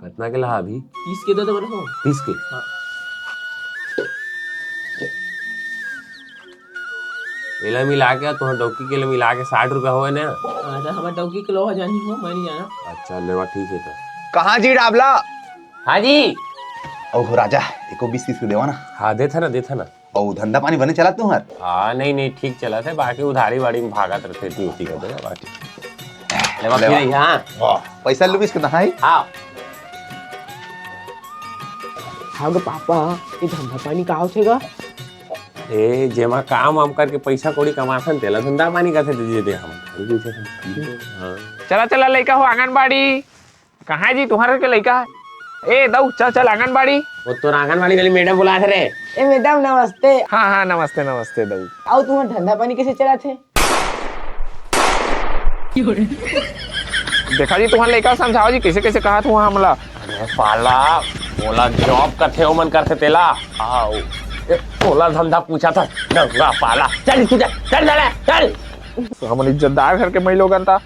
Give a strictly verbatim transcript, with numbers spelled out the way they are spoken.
कतना के ला अभी? तीस के दे दे बने हो। तीस के? हाँ। एला मिला के, तुहर डौकी के ला मिला के साठ रुपया होए ना? हाँ, तो हमर डौकी के लोहा जानी हो, मैं नहीं जाना। अच्छा, लेवा, ठीक है तो। कहाँ जी डाबला? हाँ जी। ओहो राजा, एको बीस तीस के देवा ना। हाँ, देथा ना, देथा ना। अउ धंधा पानी बने चलत तुहर? हाँ, नहीं, नहीं, ठीक चलत हे, बाकी उधारी बाड़ी में भागत रथे, ती उती कर देना, बाकी। लेवा, लेवा। फिर, हाँ। वाह, पैसा लुमिस के तहाई? हाँ। हाँ ग पापा, ये धंधा पानी का होथे ग? ए, जेमा काम वाम करके पैसा कौड़ी कमाथन, तेला धंधा पानी कथे दीदी, दे हम। हाँ। चला, चला, लइका हो आंगनबाड़ी। कहाँ है जी तुम्हारे के लइका? ए, दऊ, चल, चल, आंगनबाड़ी। वो तोर आंगनबाड़ी वाली मैडम बुलात रे। ए, मैडम, नमस्ते। हाँ, हाँ, नमस्ते, नमस्ते, दऊ। अउ तुम्हार धंधा पानी कैसे चलत हे? देखा जी, तुम्हार लइका समझाओ जी, कैसे, कैसे कहा तू हमला? अरे पाला, ओला जॉब करथे, ओमन करथे तेला। आओ। ए, ओला धंधा पूछा था, नंगा पाला। चल, तू चल, चल, चल, चल। हमन इज्जतदार घर के मई लोगन ता।